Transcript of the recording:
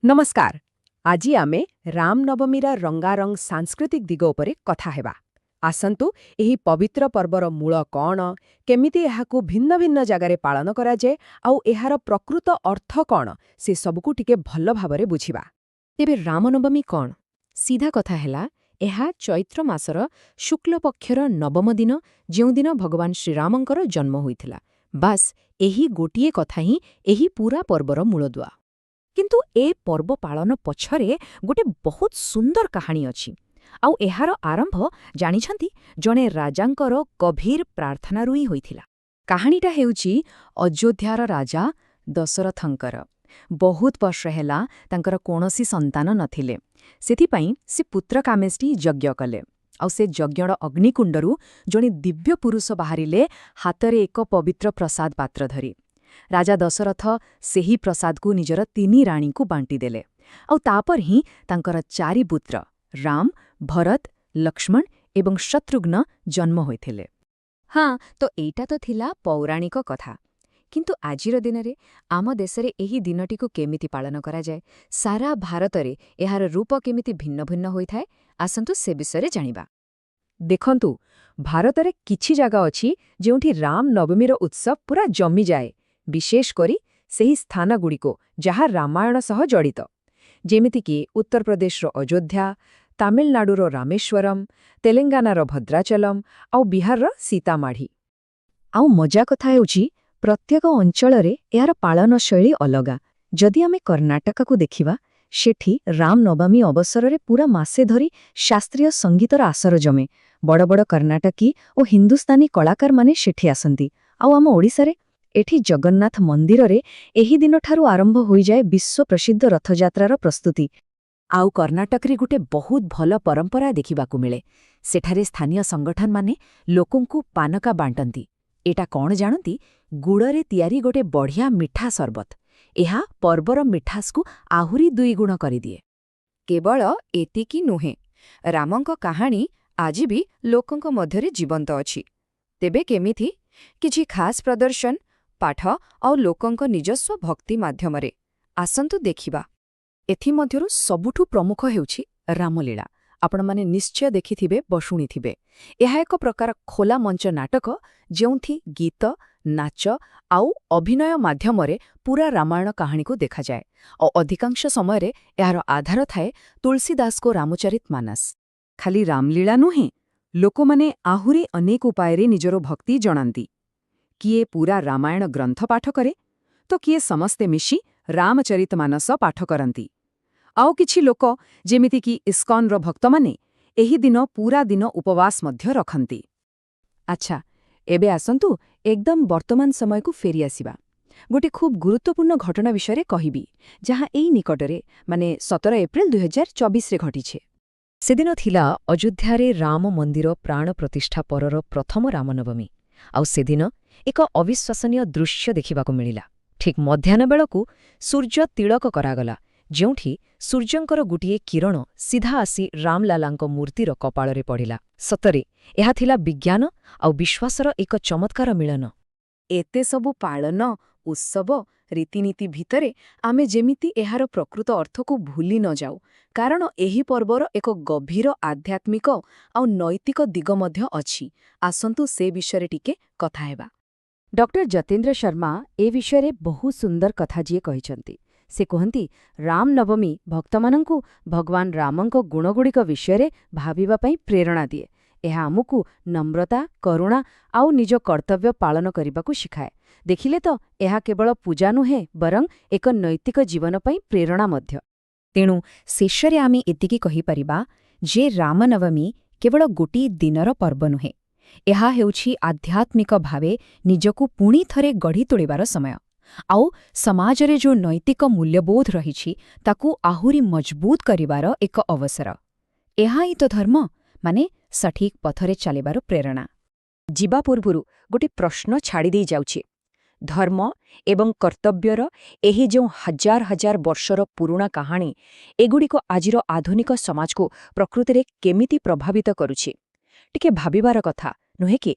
ନମସ୍କାର। ଆଜି ଆମେ ରାମନବମୀର ରଙ୍ଗାରଙ୍ଗ ସାଂସ୍କୃତିକ ଦିଗ ଉପରେ କଥା ହେବା। ଆସନ୍ତୁ, ଏହି ପବିତ୍ର ପର୍ବର ମୂଳ କ'ଣ, କେମିତି ଏହାକୁ ଭିନ୍ନ ଭିନ୍ନ ଜାଗାରେ ପାଳନ କରାଯାଏ ଆଉ ଏହାର ପ୍ରକୃତ ଅର୍ଥ କ'ଣ, ସେ ସବୁକୁ ଟିକେ ଭଲ ଭାବରେ ବୁଝିବା। ତେବେ ରାମନବମୀ କ'ଣ? ସିଧା କଥା ହେଲା, ଏହା ଚୈତ୍ର ମାସର ଶୁକ୍ଳପକ୍ଷର ନବମ ଦିନ, ଯେଉଁଦିନ ଭଗବାନ ଶ୍ରୀରାମଙ୍କର ଜନ୍ମ ହୋଇଥିଲା। ବାସ୍, ଏହି ଗୋଟିଏ କଥା ହିଁ ଏହି ପୂରା ପର୍ବର ମୂଳଦୁଆ। କିନ୍ତୁ ଏ ପର୍ବ ପାଳନ ପଛରେ ଗୋଟେ ବହୁତ ସୁନ୍ଦର କାହାଣୀ ଅଛି। ଆଉ ଏହାର ଆରମ୍ଭ, ଜାଣିଛନ୍ତି, ଜଣେ ରାଜାଙ୍କର ଗଭୀର ପ୍ରାର୍ଥନାରୁ ହିଁ ହୋଇଥିଲା। କାହାଣୀଟା ହେଉଛି ଅଯୋଧ୍ୟାର ରାଜା ଦଶରଥଙ୍କର। ବହୁତ ବର୍ଷ ହେଲା ତାଙ୍କର କୌଣସି ସନ୍ତାନ ନଥିଲେ। ସେଥିପାଇଁ ସେ ପୁତ୍ରକାମେଷ୍ଟି ଯଜ୍ଞ କଲେ। ଆଉ ସେ ଯଜ୍ଞର ଅଗ୍ନିକୁଣ୍ଡରୁ ଜଣେ ଦିବ୍ୟ ପୁରୁଷ ବାହାରିଲେ, ହାତରେ ଏକ ପବିତ୍ର ପ୍ରସାଦ ପାତ୍ର ଧରି। ରାଜା ଦଶରଥ ସେହି ପ୍ରସାଦକୁ ନିଜର ତିନି ରାଣୀଙ୍କୁ ବାଣ୍ଟିଦେଲେ। ଆଉ ତାପରେ ହିଁ ତାଙ୍କର ଚାରି ପୁତ୍ର ରାମ, ଭରତ, ଲକ୍ଷ୍ମଣ ଏବଂ ଶତ୍ରୁଘ୍ନ ଜନ୍ମ ହୋଇଥିଲେ। ହଁ, ତ ଏଇଟା ତ ଥିଲା ପୌରାଣିକ କଥା। କିନ୍ତୁ ଆଜିର ଦିନରେ ଆମ ଦେଶରେ ଏହି ଦିନଟିକୁ କେମିତି ପାଳନ କରାଯାଏ, ସାରା ଭାରତରେ ଏହାର ରୂପ କେମିତି ଭିନ୍ନ ଭିନ୍ନ ହୋଇଥାଏ, ଆସନ୍ତୁ ସେ ବିଷୟରେ ଜାଣିବା। ଦେଖନ୍ତୁ, ଭାରତରେ କିଛି ଜାଗା ଅଛି ଯେଉଁଠି ରାମନବମୀର ଉତ୍ସବ ପୁରା ଜମିଯାଏ, ବିଶେଷ କରି ସେହି ସ୍ଥାନଗୁଡ଼ିକ ଯାହା ରାମାୟଣ ସହ ଜଡ଼ିତ, ଯେମିତିକି ଉତ୍ତରପ୍ରଦେଶର ଅଯୋଧ୍ୟା, ତାମିଲନାଡୁର ରାମେଶ୍ୱରମ୍, ତେଲେଙ୍ଗାନାର ଭଦ୍ରାଚଲମ୍ ଆଉ ବିହାରର ସୀତାମାଢ଼ି। ଆଉ ମଜା କଥା ହେଉଛି, ପ୍ରତ୍ୟେକ ଅଞ୍ଚଳରେ ଏହାର ପାଳନ ଶୈଳୀ ଅଲଗା। ଯଦି ଆମେ କର୍ଣ୍ଣାଟକକୁ ଦେଖିବା, ସେଠି ରାମନବମୀ ଅବସରରେ ପୁରା ମାସେ ଧରି ଶାସ୍ତ୍ରୀୟ ସଙ୍ଗୀତର ଆସର ଜମେ। ବଡ଼ ବଡ଼ କର୍ଣ୍ଣାଟକୀ ଓ ହିନ୍ଦୁସ୍ତାନୀ କଳାକାରମାନେ ସେଠି ଆସନ୍ତି। ଆଉ ଆମ ଓଡ଼ିଶାରେ, ଏଠି ଜଗନ୍ନାଥ ମନ୍ଦିରରେ ଏହି ଦିନଠାରୁ ଆରମ୍ଭ ହୋଇଯାଏ ବିଶ୍ୱପ୍ରସିଦ୍ଧ ରଥଯାତ୍ରାର ପ୍ରସ୍ତୁତି। ଆଉ କର୍ଣ୍ଣାଟକରେ ଗୋଟେ ବହୁତ ଭଲ ପରମ୍ପରା ଦେଖିବାକୁ ମିଳେ। ସେଠାରେ ସ୍ଥାନୀୟ ସଂଗଠନମାନେ ଲୋକଙ୍କୁ ପାନକା ବାଣ୍ଟନ୍ତି। ଏଟା କ'ଣ ଜାଣନ୍ତି? ଗୁଡ଼ରେ ତିଆରି ଗୋଟେ ବଢ଼ିଆ ମିଠା ସରବତ। ଏହା ପର୍ବର ମିଠାସକୁ ଆହୁରି ଦୁଇଗୁଣ କରିଦିଏ। କେବଳ ଏତିକି ନୁହେଁ, ରାମଙ୍କ କାହାଣୀ ଆଜି ବି ଲୋକଙ୍କ ମଧ୍ୟରେ ଜୀବନ୍ତ ଅଛି। ତେବେ କେମିତି? କିଛି ଖାସ୍ ପ୍ରଦର୍ଶନ, ପାଠ ଆଉ ଲୋକଙ୍କ ନିଜସ୍ୱ ଭକ୍ତି ମାଧ୍ୟମରେ। ଆସନ୍ତୁ ଦେଖିବା। ଏଥିମଧ୍ୟରୁ ସବୁଠୁ ପ୍ରମୁଖ ହେଉଛି ରାମଲୀଳା। ଆପଣମାନେ ନିଶ୍ଚୟ ଦେଖିଥିବେ ବା ଶୁଣିଥିବେ। ଏହା ଏକ ପ୍ରକାର ଖୋଲା ମଞ୍ଚ ନାଟକ, ଯେଉଁଠି ଗୀତ, ନାଚ ଆଉ ଅଭିନୟ ମାଧ୍ୟମରେ ପୂରା ରାମାୟଣ କାହାଣୀକୁ ଦେଖାଯାଏ। ଆଉ ଅଧିକାଂଶ ସମୟରେ ଏହାର ଆଧାର ଥାଏ ତୁଳସୀଦାସଙ୍କ ରାମଚରିତ ମାନସ। ଖାଲି ରାମଲୀଳା ନୁହେଁ, ଲୋକମାନେ ଆହୁରି ଅନେକ ଉପାୟରେ ନିଜର ଭକ୍ତି ଜଣାନ୍ତି। କିଏ ପୂରା ରାମାୟଣ ଗ୍ରନ୍ଥ ପାଠ କରେ, ତ କିଏ ସମସ୍ତେ ମିଶି ରାମଚରିତ ମାନସ ପାଠ କରନ୍ତି। ଆଉ କିଛି ଲୋକ, ଯେମିତିକି ଇସ୍କନର ଭକ୍ତମାନେ, ଏହି ଦିନ ପୂରା ଦିନ ଉପବାସ ମଧ୍ୟ ରଖନ୍ତି। ଆଚ୍ଛା, ଏବେ ଆସନ୍ତୁ ଏକଦମ ବର୍ତ୍ତମାନ ସମୟକୁ ଫେରିଆସିବା। ଗୋଟେ ଖୁବ୍ ଗୁରୁତ୍ୱପୂର୍ଣ୍ଣ ଘଟଣା ବିଷୟରେ କହିବି, ଯାହା ଏଇ ନିକଟରେ, ମାନେ 17 ଏପ୍ରିଲ 2024ରେ ଘଟିଛି। ସେଦିନ ଥିଲା ଅଯୋଧ୍ୟାରେ ରାମ ମନ୍ଦିର ପ୍ରାଣ ପ୍ରତିଷ୍ଠା ପରର ପ୍ରଥମ ରାମନବମୀ। ଆଉ ସେଦିନ ଏକ ଅବିଶ୍ୱସନୀୟ ଦୃଶ୍ୟ ଦେଖିବାକୁ ମିଳିଲା। ଠିକ୍ ମଧ୍ୟାହ୍ନ ବେଳକୁ ସୂର୍ଯ୍ୟ ତିଳକ କରାଗଲା, ଯେଉଁଠି ସୂର୍ଯ୍ୟଙ୍କର ଗୋଟିଏ କିରଣ ସିଧା ଆସି ରାମଲାଲାଙ୍କ ମୂର୍ତ୍ତିର କପାଳରେ ପଡ଼ିଲା। ସତରେ ଏହା ଥିଲା ବିଜ୍ଞାନ ଆଉ ବିଶ୍ୱାସର ଏକ ଚମତ୍କାର ମିଳନ। ଏତେ ସବୁ ପାଳନ, ଉତ୍ସବ, ରୀତିନୀତି ଭିତରେ ଆମେ ଯେମିତି ଏହାର ପ୍ରକୃତ ଅର୍ଥକୁ ଭୁଲି ନ ଯାଉ, କାରଣ ଏହି ପର୍ବର ଏକ ଗଭୀର ଆଧ୍ୟାତ୍ମିକ ଆଉ ନୈତିକ ଦିଗ ମଧ୍ୟ ଅଛି। ଆସନ୍ତୁ ସେ ବିଷୟରେ ଟିକେ କଥା ହେବା। ଡକ୍ଟର ଯତୀନ୍ଦ୍ର ଶର୍ମା ଏ ବିଷୟରେ ବହୁତ ସୁନ୍ଦର କଥା ଯିଏ କହିଛନ୍ତି। ସେ କୁହନ୍ତି, ରାମନବମୀ ଭକ୍ତମାନଙ୍କୁ ଭଗବାନ ରାମଙ୍କ ଗୁଣଗୁଡ଼ିକ ବିଷୟରେ ଭାବିବା ପାଇଁ ପ୍ରେରଣା ଦିଏ। ଏହା ଆମକୁ ନମ୍ରତା, କରୁଣା ଆଉ ନିଜ କର୍ତ୍ତବ୍ୟ ପାଳନ କରିବାକୁ ଶିଖାଏ। ଦେଖିଲେ ତ, ଏହା କେବଳ ପୂଜା ନୁହେଁ, ବରଂ ଏକ ନୈତିକ ଜୀବନ ପାଇଁ ପ୍ରେରଣା ମଧ୍ୟ। ତେଣୁ ଶେଷରେ ଆମେ ଏତିକି କହିପାରିବା ଯେ ରାମନବମୀ କେବଳ ଗୋଟିଏ ଦିନର ପର୍ବ ନୁହେଁ। ଏହା ହେଉଛି ଆଧ୍ୟାତ୍ମିକ ଭାବେ ନିଜକୁ ପୁଣି ଥରେ ଗଢ଼ି ତୋଳିବାର ସମୟ, ଆଉ ସମାଜରେ ଯେଉଁ ନୈତିକ ମୂଲ୍ୟବୋଧ ରହିଛି, ତାକୁ ଆହୁରି ମଜବୁତ କରିବାର ଏକ ଅବସର। ଏହା ହିଁ ତ ଧର୍ମ, ମାନେ ସଠିକ୍ ପଥରେ ଚାଲିବାର ପ୍ରେରଣା। ଯିବା ପୂର୍ବରୁ ଗୋଟେ ପ୍ରଶ୍ନ ଛାଡ଼ିଦେଇ ଯାଉଛି। ଧର୍ମ ଏବଂ କର୍ତ୍ତବ୍ୟର ଏହି ଯେଉଁ ହଜାର ହଜାର ବର୍ଷର ପୁରୁଣା କାହାଣୀ, ଏଗୁଡ଼ିକ ଆଜିର ଆଧୁନିକ ସମାଜକୁ ପ୍ରକୃତିରେ କେମିତି ପ୍ରଭାବିତ କରୁଛି, ଟିକେ ଭାବିବାର କଥା ନୁହେଁ କି?